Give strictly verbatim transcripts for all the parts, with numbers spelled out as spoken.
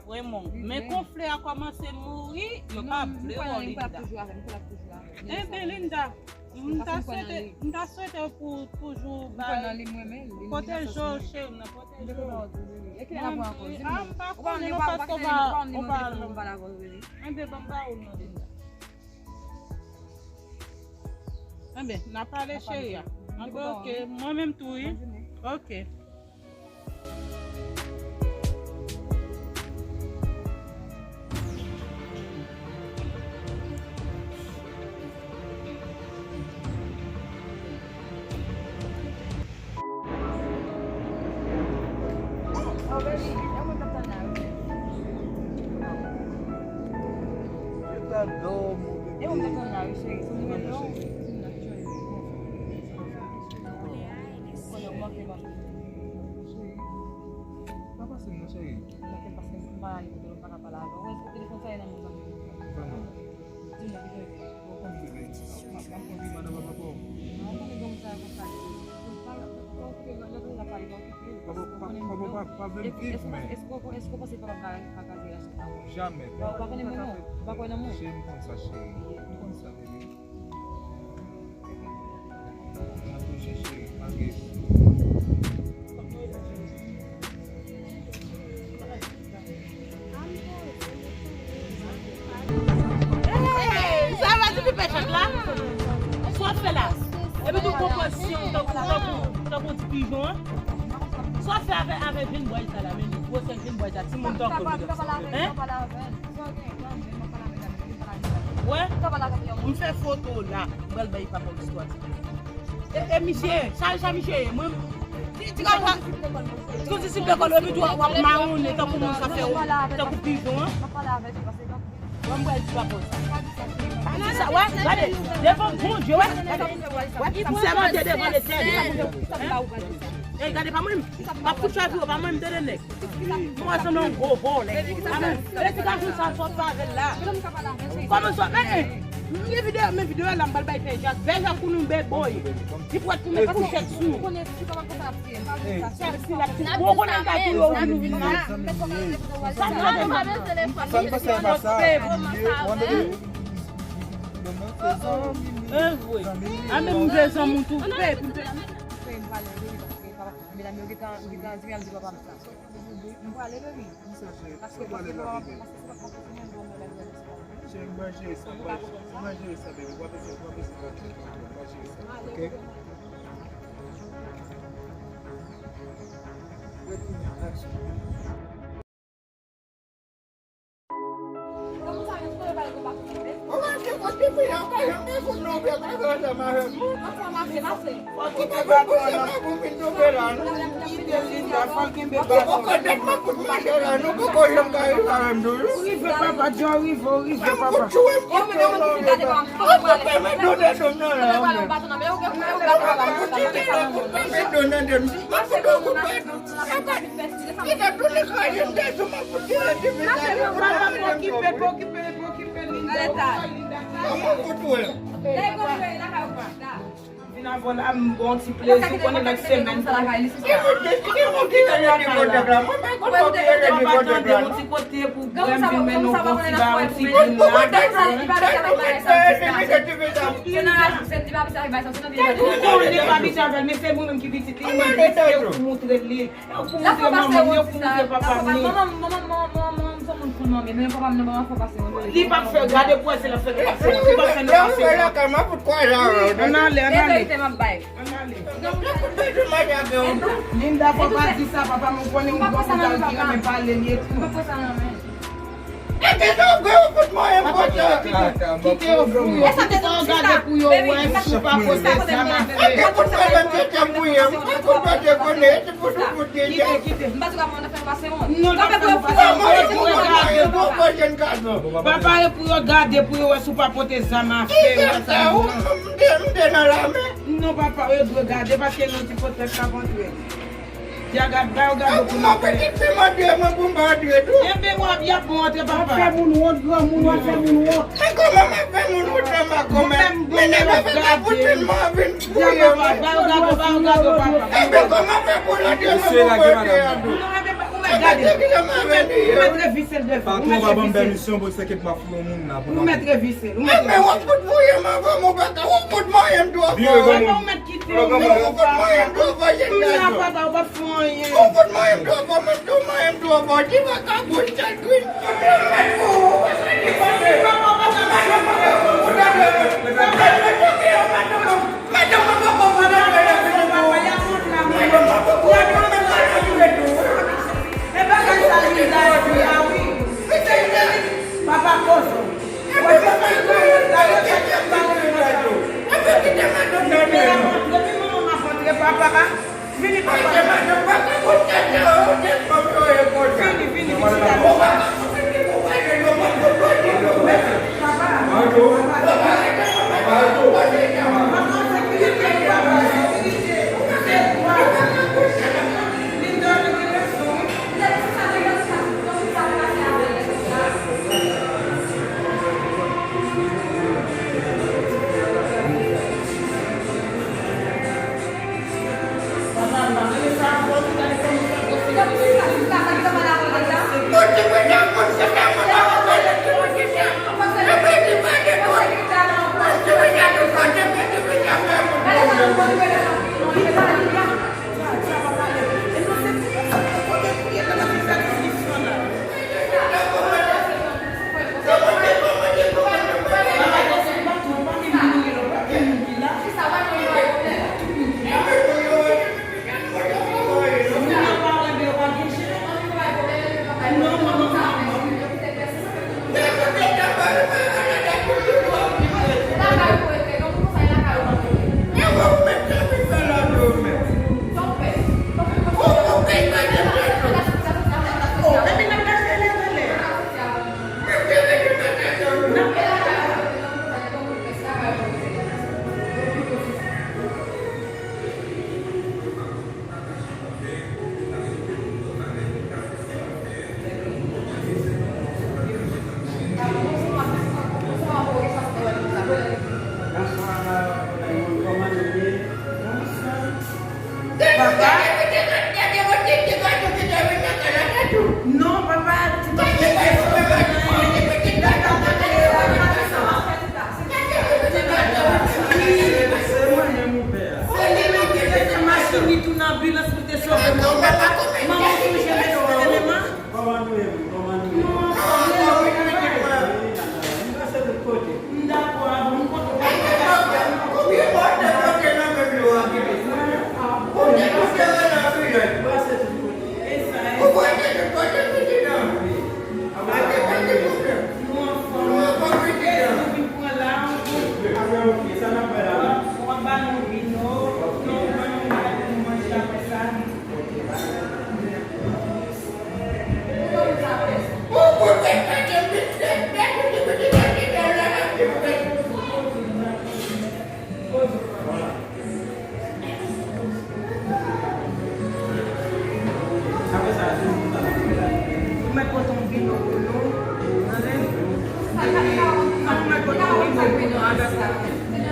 ap renmen w. Men kon flè a kòmanse mouri, yo pa vle w, Linda. Enben, Linda, m ta swete, m ta swete pou toujou bay, pwoteje w, cheri m nan, pwoteje w. Ah, m pa konnen non, paske w pa, w pa, enben, ban m ba ou non, Linda. Enben, n a pale, cheri a. Enben, ok, mwen menm tou, wi. Ok. Papa, papa, pa vle m viv, men. Jamè. Cheri, m konn sa, cheri. M konn sa, baby. Mwen touche, cheri, malgre. Sa va, ti pipè chat la? Sa w ap fè la? Epi tou konpozisyon tankou, tankou, tankou ti pijon an. Sa w ap fè avè, avè vin bway sa la, men gwosè vin bway sa, timoun tankou nou. Hein? Wè, m fè foto la, m pral bay papa w istwa ti pijon. E, e misye, sa, sa misye ye, mwen, ti, ti kaka, ti konn disip lekòl, epi tou w ap mawounen tankou moun sa fè, tankou pijon an. Mwen, mwen di papa w sa. Pa di sa, wè, gade, devan Bondye, wè, gade, wè, m sèmante devan Letènèl. E gade, pa mwen, m ap fout chavire, pa mwen, m tande nèg. Mwen sanble yon gwo vòlè. Amèn. Edikasyon sa sòt pa avè l la. Kòman sòt? Men, men, men videyo, men videyo la m pral bay Pè Jak. Pè Jak kounye beboy. Li pral tounen pou chèk sou. Chèk si la pou bon konnen ta tou yo vin vin la. Sa m pa bezwen telefòn. Sa m pa bezwen pa sa. Yo mande li. Yo mande se zanmi. E vre. A men m vle zanmi tou. Pe pou pe. Medam yo gentan, gentan di m, y ap di papa m sa. M prale, baby. Paske, paske papa, paske se pa, paske se menm bon bagay. Cheri, m pral jere sa, m pral, m pral jere sa, baby. W ap ese, w ap ese, w ap ese, m pral jere sa. Ok? Retourne en action. Mache la, nou poko janm ka rive avè m toujou. Ou rive, papa, Djo, ou rive, ou rive, papa. Ou tchwe m pou tchwe non, papa. Ou pèmèt nou de dom nan la, ou menm. Ou pèmèt nou nan de m. Ou pèmèt nou. Papa, li ka tounen kraze m de sou m pou tire ti mesaj. Papa, pa okipe, pa okipe, pa okipe, Linda, Linda. Kòman ou tchwe? Vin avè w la, m ba w ti plezi, ou konnen lòt semèn. Yon ti kote pou bwè m vin mennen w yon ti ba, yon ti vin la. Ou konnen m abitye avè l, men se mwen menm ki pitit li, mwen pitit li, ou moutre l li. Ou pou moutre manman m, ou pou moutre papa m li. Li p ap fè, gade pou wè se l ap fè nou pase wont. Li p ap fè nou pase wont. Ann ale, ann ale. Ann ale. Linda, fò pa di sa, papa m, ou konnen yon granmoun sa ki renmen pale, li ekri. Epi nou vre ou fout mwen enpòtan. Kite yo fou yo, kite yo gade pou yo wè si w pa pote zam afè. Epi fout mwen menm se te mouye, ou fout mwen te konnen, epi fout ou fout deja. Kite, kite. Non, pa fè nou pase wont. Epi pou yo gade. Papa, epi pou yo gade pou yo wè si w pa pote zam afè. Kisa sa, ou, m te, m te nan lame? Non, papa, yo dwe gade, paske nou ti pote k ap antre. Dyagat, ba yo gade pou nou fè. Pitit fi m antre, mwen pou m pa antre tou. Enben, w ap, y ap bon antre, papa. W ap fè moun wont, granmoun, w ap fè moun wont. Men kòman m ap fè moun wont nan makomè? Men nèg la fè sa pou tèlman vin fouye mwen. Ba yo gade, ba yo gade, papa. Enben, kòman fè pou l antre mwen pou m antre a tou? Non, enben, ou mèt gade. Ou mèt revise l devan. Patwon pa ban m pèmisyon pou l sèke m ap fouye yon moun la pou nan. Ou mèt revise l, ou mèt revise l. Men w ap fout fouye m anvan m, ou pa ka, w ap fout manyen m twò fò. Vire granmoun. Ou fout manyen m twò fò, jèn gason. Ou fout manyen m twò fò, mwen tou manyen m twò fò. Ti vagabon, sèl grenn. Papa kozo. Papa, vini, papa. Vini, vini, vini.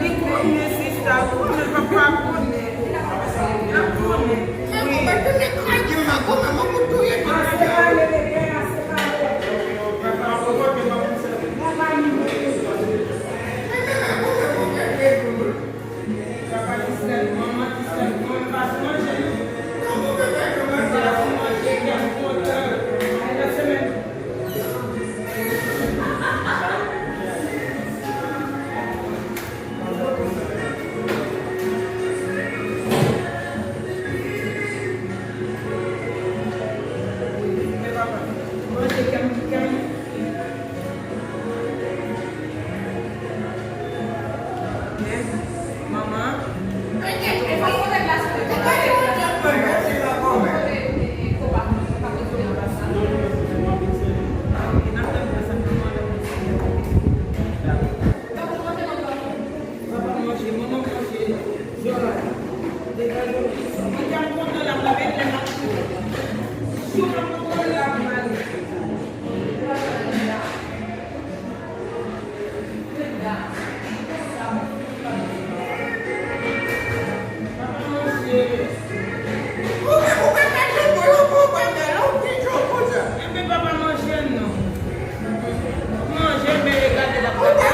Li konnen sista, li konnen papa, konnen. L ap konnen. Wi. Papa ki sèl, manman ki sèl, manman pa sou manje, non. Manman pa sou manje, kè m kontan. Alè, lòt semèn. Manje kè m, kè m. Manman. Papa manje, manman manje. Zora. Degaje w. Mwen te kontan la, mwen te kontan la, mwen te kontan la. Enben, papa manje non. Manje, men regade l ap gade.